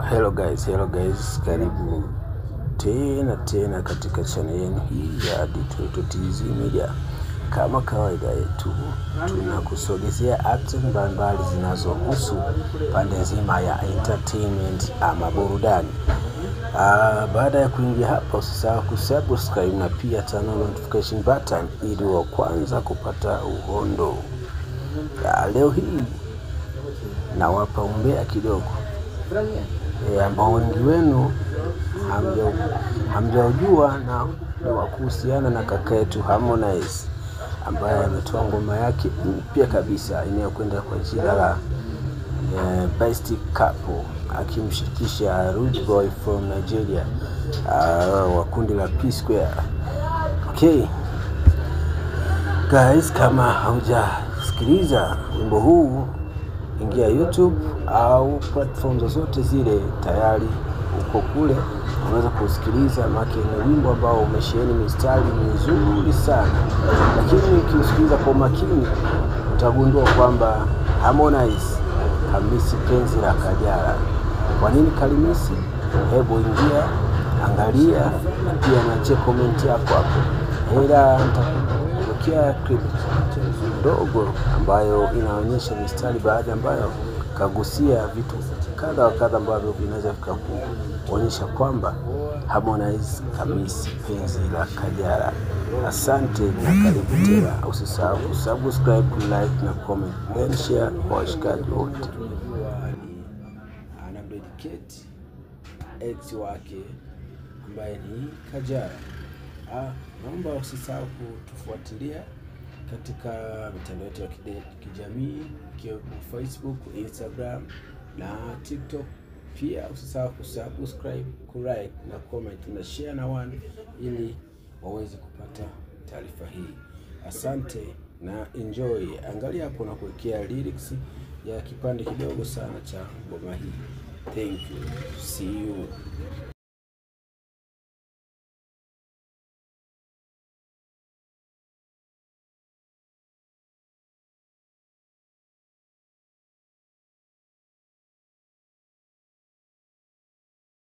Hello guys, karibu tena katika channel yenu hii ya D22 TZ Media. Kama kawaida yetu, tunakusogezea updates mbalimbali zinazohusu pande nzima ya entertainment ama burudani. Baada ya kuingia hapa, usisahau kusubscribe na pia turn on notification button ili wa kwanza kupata uhondo. Leo hii nawapa umbea kidogo ambao wengi wenu hamjaujua na ni wa kuhusiana na kaka yetu Harmonize ambaye ametoa ngoma yake mpya kabisa inayokwenda kwa jina la Best Couple, akimshirikisha Rude Boy from Nigeria wa kundi la P Square. Okay guys, kama haujasikiliza wimbo huu, ingia YouTube au platform zozote zile, tayari uko kule unaweza kusikiliza, maana ni wimbo ambao umesheheni mistari mizuri sana, lakini ukiusikiliza kwa makini utagundua kwamba Harmonize kamisi penzi la Kajala. Kwa nini kalimisi? Hebu ingia angalia, na pia niachie comment yako hapo. Ila nitakuwekea clip ndogo ambayo inaonyesha mistari baadhi ambayo kagusia vitu kadha wa kadha ambavyo vinaweza vikakuonyesha kwamba Harmonize kamisi penzi la Kajala. Asante na karibu tena. Usisahau kusubscribe, like na comment, then share kwa washikaji wote. Anamdedicate ex wake ambaye ni Kajala. Naomba usisahau kutufuatilia katika mitandao yetu ya kijamii ikiwemo Facebook, Instagram na TikTok. Pia usisahau kusubscribe, kulike na comment na share na one ili waweze kupata taarifa hii. Asante na enjoy. Angalia hapo na kuwekea lyrics ya kipande kidogo sana cha ngoma hii. Thank you. See you.